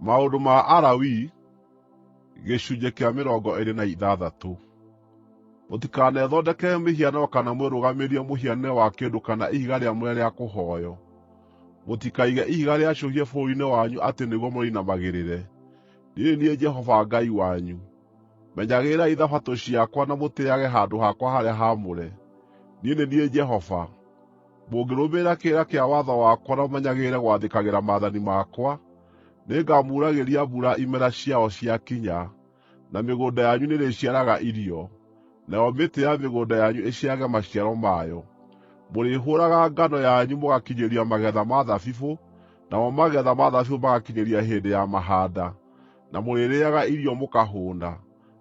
Maũndũ ma Alawii gĩcunjĩ kĩa 26. Mũtikanethondekere mĩhianano kana mwĩrũgamĩrie mũhianĩre wa kĩndũ kana ihiga rĩamũre rĩa kũhooywo. Mũtikaige ihiga rĩacũhie bũrũri-inĩ wanyu atĩ nĩguo mũrĩinamagĩrĩre. Niĩ nĩ niĩ Jehova Ngai wanyu. Menyagĩrĩrai Thabatũ ciakwa na mũtĩĩage handũ hakwa harĩa haamũre. Niĩ nĩ niĩ Jehova. Mũngĩrũmĩrĩra kĩrĩra kĩa watho wakwa na mũmenyagĩrĩre gwathĩkagĩra maathani makwa, nĩngamuuragĩria mbura imera ciayo ciakinya, na mĩgũnda yanyu nĩrĩciaraga irio, nayo mĩtĩ ya mĩgũnda yanyu ĩciarage maciaro mayo. Mũrĩhũũraga ngano yanyu mũgakinyĩria magetha ma thabibũ, namo magetha ma thabibũ magakinyĩria hĩndĩ ya mahaanda, na mũrĩrĩĩaga irio mũkahũũna,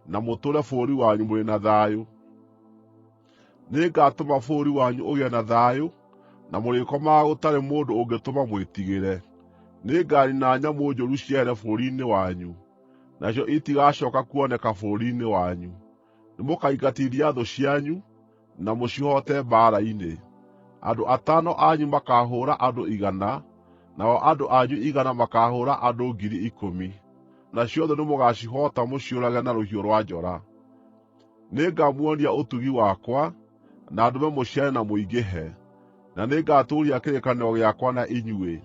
na mũtũũre bũrũri wanyu mũrĩ na thayũ. Nĩngatũma bũrũri wanyu ũgĩe na thayũ, na mũrĩkomaga gũtarĩ mũndũ ũngĩtũma mwĩtigĩre. Nĩnganiina nyamũ njũru ciehere bũrũri-inĩ wanyu, nacio itigacooka kuoneka bũrũri-inĩ wanyu. Nĩmũkaingatithia thũ cianyu, na mũcihoote mbaara-inĩ. Andũ atano anyu makaahũũra andũ 100, nao andũ anyu 100 makaahũũra andũ 10,000, nacio thũ nĩmũgacihoota mũciũrage na rũhiũ rwa njora. Nĩngamuonia ũtugi wakwa, na ndũme mũciarane na mũingĩhe, na nĩngatũũria kĩrĩkanĩro gĩakwa na inyuĩ.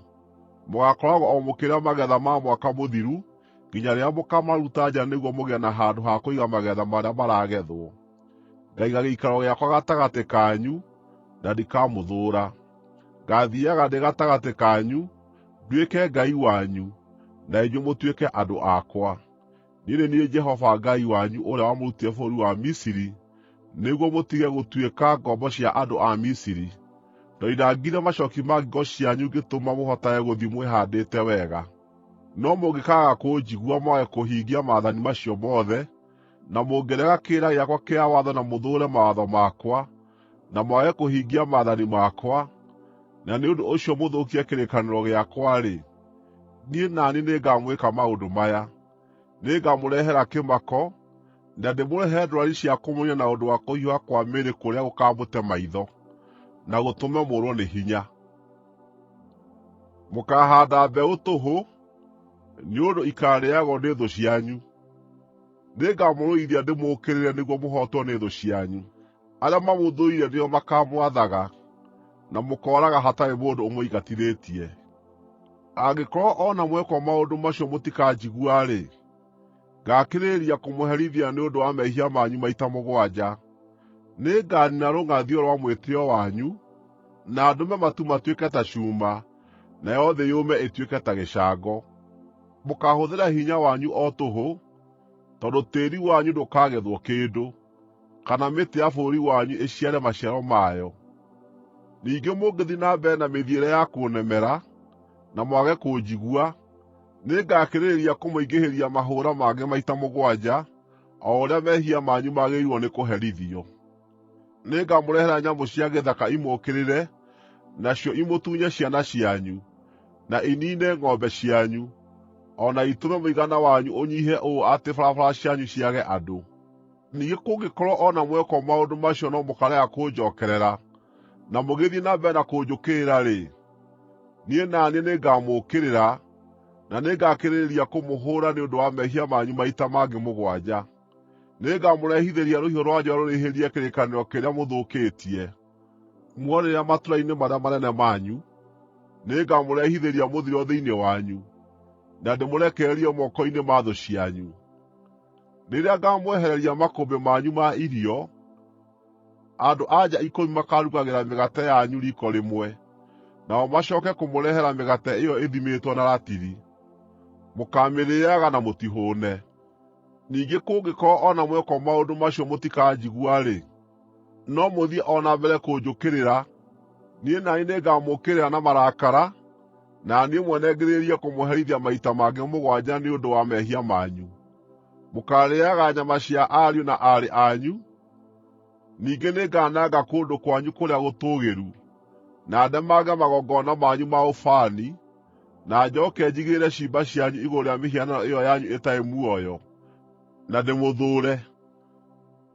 Mũgaakoragwo o mũkĩrĩa magetha ma mwaka mũthiru nginya rĩrĩa mũkaamaruta nja nĩguo mũgĩe na handũ ha kũiga magetha marĩa maragethwo. Ngaiga gĩikaro gĩakwa gatagatĩ kanyu, na ndikamũthũũra. Ngaathiiaga ndĩ gatagatĩ kanyu, nduĩke Ngai wanyu, na inyuĩ mũtuĩke andũ akwa. Niĩ nĩ niĩ Jehova Ngai wanyu ũrĩa wamũrutire bũrũri wa Misiri nĩguo mũtige gũtuĩka ngombo cia andũ a Misiri. Ndoinangire macooki ma ngingo cianyu ngĩtũma mũhotage gũthiĩ mwĩhaandĩte wega. No mũngĩkaaga kũnjigua mwage kũhingia maathani macio mothe, na mũngĩrega kĩrĩra gĩakwa kĩa watho na mũthũũre mawatho makwa, na mwage kũhingia maathani makwa, na nĩ ũndũ ũcio mũthũkie kĩrĩkanĩro gĩakwa-rĩ, niĩ na niĩ nĩngamwĩka maũndũ maya: Nĩngamũrehera kĩmako, na ndĩmũrehere ndwari cia kũmũniina na ũndũ wa kũhiũha kwa mĩĩrĩ kũrĩa gũkaamũte maitho, na gũtũme mũũrwo nĩ hinya. Mũkaahaanda mbeũ tũhũ, nĩ ũndũ ikaarĩagwo nĩ thũ cianyu. Nĩngamũrũithia ndĩmũũkĩrĩre nĩguo mũhootwo nĩ thũ cianyu. Arĩa mamũthũire nĩo makaamwathaga, na mũkooraga hatarĩ mũndũ ũmũingatithĩtie. Angĩkorwo o na mwekwo maũndũ macio mũtikanjigua-rĩ, ngaakĩrĩrĩria kũmũherithia nĩ ũndũ wa mehia manyu maita mũgwanja. Nĩnganiina rũng'athio rwa mwĩtĩĩo wanyu, na ndũme matu matuĩke ta cuuma, nayo thĩ yũme ĩtuĩke ta gĩcango. Mũkaahũthĩra hinya wanyu o tũhũ, tondũ tĩĩri wanyu ndũkagethwo kĩndũ, kana mĩtĩ ya bũrũri wanyu ĩciare maciaro mayo. Ningĩ mũngĩthiĩ na mbere na mĩthiĩre ya kũnemera, na mwage kũnjigua, nĩngakĩrĩrĩria kũmũingĩhĩria mahũũra mangĩ maita mũgwanja, o ũrĩa mehia manyu magĩrĩirwo nĩ kũherithio. Nĩngamũrehera nyamũ cia gĩthaka imũũkĩrĩre, nacio imũtunye ciana cianyu, na iniine ng'ombe cianyu, o na itũme mũigana wanyu ũnyiihe ũũ atĩ barabara cianyu ciage andũ. Ningĩ kũngĩkorwo o na mwekwo maũndũ macio no mũkaarega kũnjookerera, na mũgĩthiĩ na mbere na kũnjũkĩrĩra-rĩ, niĩ na niĩ nĩngamũũkĩrĩra, na nĩngakĩrĩrĩria kũmũhũũra nĩ ũndũ wa mehia manyu maita mangĩ mũgwanja. Nĩngamũrehithĩria rũhiũ rwa njora rũrĩhĩrie kĩrĩkanĩro kĩrĩa mũthũkĩtie. Muorĩra matũũra-inĩ marĩa manene manyu, nĩngamũrehithĩria mũthiro thĩinĩ wanyu, na ndĩmũrekererie moko-inĩ ma thũ cianyu. Rĩrĩa ngaamwehereria makũmbĩ manyu ma irio, andũ-a-nja ikũmi makaarugagĩra mĩgate yanyu riiko rĩmwe, nao macooke kũmũrehera mĩgate ĩyo ĩthimĩtwo na ratiri. Mũkaamĩrĩĩaga na mũtihũũne. Ningĩ kũngĩkorwo o na mwekwo maũndũ macio mũtikanjigua-rĩ, no mũthiĩ o na mbere kũnjũkĩrĩra, niĩ na niĩ nĩngamũũkĩrĩra na marakara, na niĩ mwene ngĩrĩrĩrie kũmũherithia maita mangĩ mũgwanja nĩ ũndũ wa mehia manyu. Mũkaarĩĩaga nyama cia ariũ na aarĩ anyu. Ningĩ nĩngananga kũndũ kwanyu kũrĩa gũtũũgĩru, na ndemange magongona manyu ma ũbani, na njooke njigĩrĩre ciimba cianyu igũrũ rĩa mĩhianano ĩyo yanyu ĩtarĩ muoyo, na ndĩmũthũũre.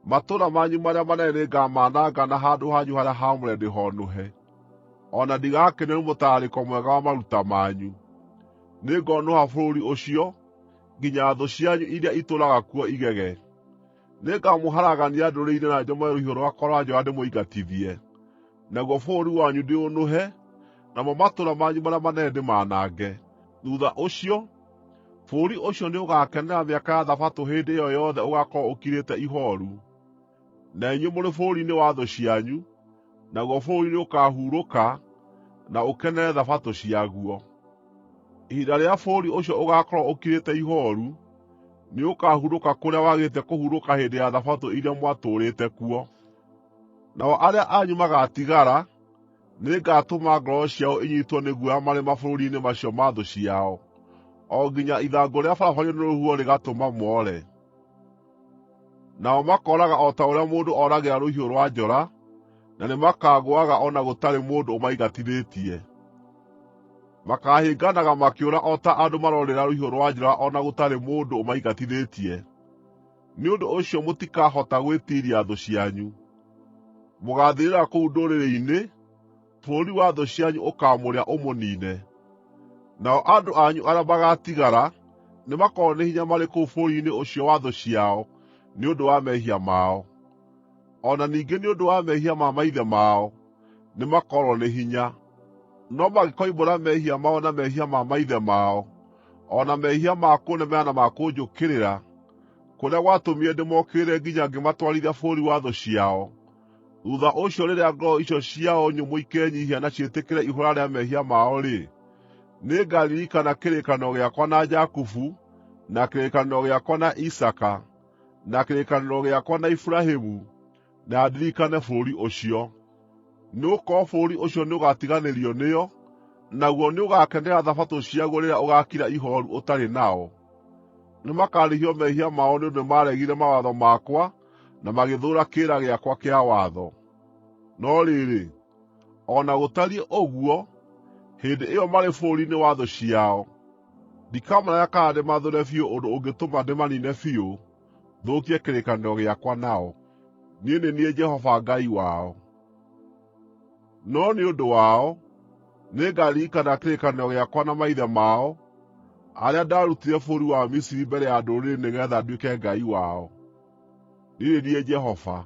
Matũũra manyu marĩa manene nĩngamananga na handũ hanyu harĩa haamũre ndĩhoonũhe, o na ndigakenio nĩ mũtararĩko mwega wa maruta manyu. Nĩngonũha bũrũri ũcio, nginya thũ cianyu iria itũũraga kuo igege. Nĩngamũharagania ndũrĩrĩ-inĩ na njomore rũhiũ rwakwa rwa njora ndĩmũingatithie. Naguo bũrũri wanyu ndĩũnũhe, namo matũũra manyu marĩa manene ndĩmanange. Thuutha ũcio, bũrũri ũcio nĩũgakenera mĩaka ya Thabatũ hĩndĩ ĩyo yothe ũgaakorwo ũkirĩte ihooru, na inyuĩ mũrĩ bũrũri-inĩ wa thũ cianyu, naguo bũrũri nĩũkahurũka na ũkenere Thabatũ ciaguo. Ihinda rĩrĩa bũrũri ũcio ũgaakorwo ũkirĩte ihooru, nĩũkahurũka kũrĩa wagĩte kũhurũka hĩndĩ ya Thabatũ iria mwatũũrĩte kuo. Nao arĩa anyu magaatigara, nĩngatũma ngoro ciao inyiitwo nĩ guoya marĩ mabũrũri-inĩ macio ma thũ ciao, o nginya ithangũ rĩabarabario nĩ rũhuho rĩgatũma moore. Nao makooraga o ta ũrĩa mũndũ oragĩra rũhiũ rwa njora, na nĩmakagũũaga o na gũtarĩ mũndũ ũmaingatithĩtie. Makaahĩnganaga makĩũra o ta andũ maroorĩra rũhiũ rwa njora o na gũtarĩ mũndũ ũmaingatithĩtie. Nĩ ũndũ ũcio mũtikahota gwĩtiiria thũ cianyu. Mũgaathirĩra kũu ndũrĩrĩ-inĩ, bũrũri wa thũ cianyu ũkaamũrĩa ũmũniine. Nao andũ anyu arĩa magaatigara nĩmakoorwo nĩ hinya marĩ kũu bũrũri-inĩ ũcio wa thũ ciao nĩ ũndũ wa mehia mao. O na ningĩ nĩ ũndũ wa mehia ma maithe mao, nĩmakoorwo nĩ hinya. No mangĩkoimbũra mehia mao na mehia ma maithe mao, o na mehia ma kũnemera na ma kũnjũkĩrĩra, kũrĩa gwatũmire ndĩmokĩrĩre nginya ngĩmatwarithia bũrũri wa thũ ciao, thuutha ũcio rĩrĩa ngoro icio ciao nyũmũ ikenyiihia na ciĩtĩkĩre ihũũra rĩa mehia mao-rĩ, nĩngaririkana kĩrĩkanĩro gĩakwa na Jakubu, na kĩrĩkanĩro gĩakwa na Isaaka, na kĩrĩkanĩro gĩakwa na Iburahĩmu, na ndirikane bũrũri ũcio. Nĩgũkorwo bũrũri ũcio nĩũgatiganĩrio nĩo, naguo nĩũgakenera Thabatũ ciaguo rĩrĩa ũgaakira ihooru ũtarĩ nao. Nĩmakarĩhio mehia mao nĩ ũndũ nĩmaregire mawatho makwa na magĩthũũra kĩrĩra gĩakwa kĩa watho. No rĩrĩ, o na gũtariĩ ũguo, hĩndĩ ĩyo marĩ bũrũri-inĩ wa thũ ciao, ndikamarega kana ndĩmathũũre biũ ũndũ ũngĩtũma ndĩmaniine biũ, thũkie kĩrĩkanĩro gĩakwa nao. Niĩ nĩ niĩ Jehova Ngai wao. No nĩ ũndũ wao, nĩngaririkana kĩrĩkanĩro gĩakwa na maithe mao, arĩa ndaarutire bũrũri wa Misiri mbere ya ndũrĩrĩ nĩgeetha nduĩke Ngai wao. Niĩ nĩ niĩ Jehova.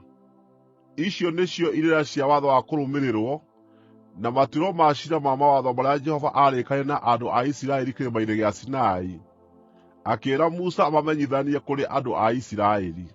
Icio nĩcio irĩra cia watho wa kũrũmĩrĩrwo, na matuĩro ma ciira ma mawatho marĩa Jehova aarĩkanĩire na andũ a Isiraeli Kĩrĩma-inĩ gĩa Sinai, akĩĩra Musa amamenyithanie kũrĩ andũ a Isiraeli.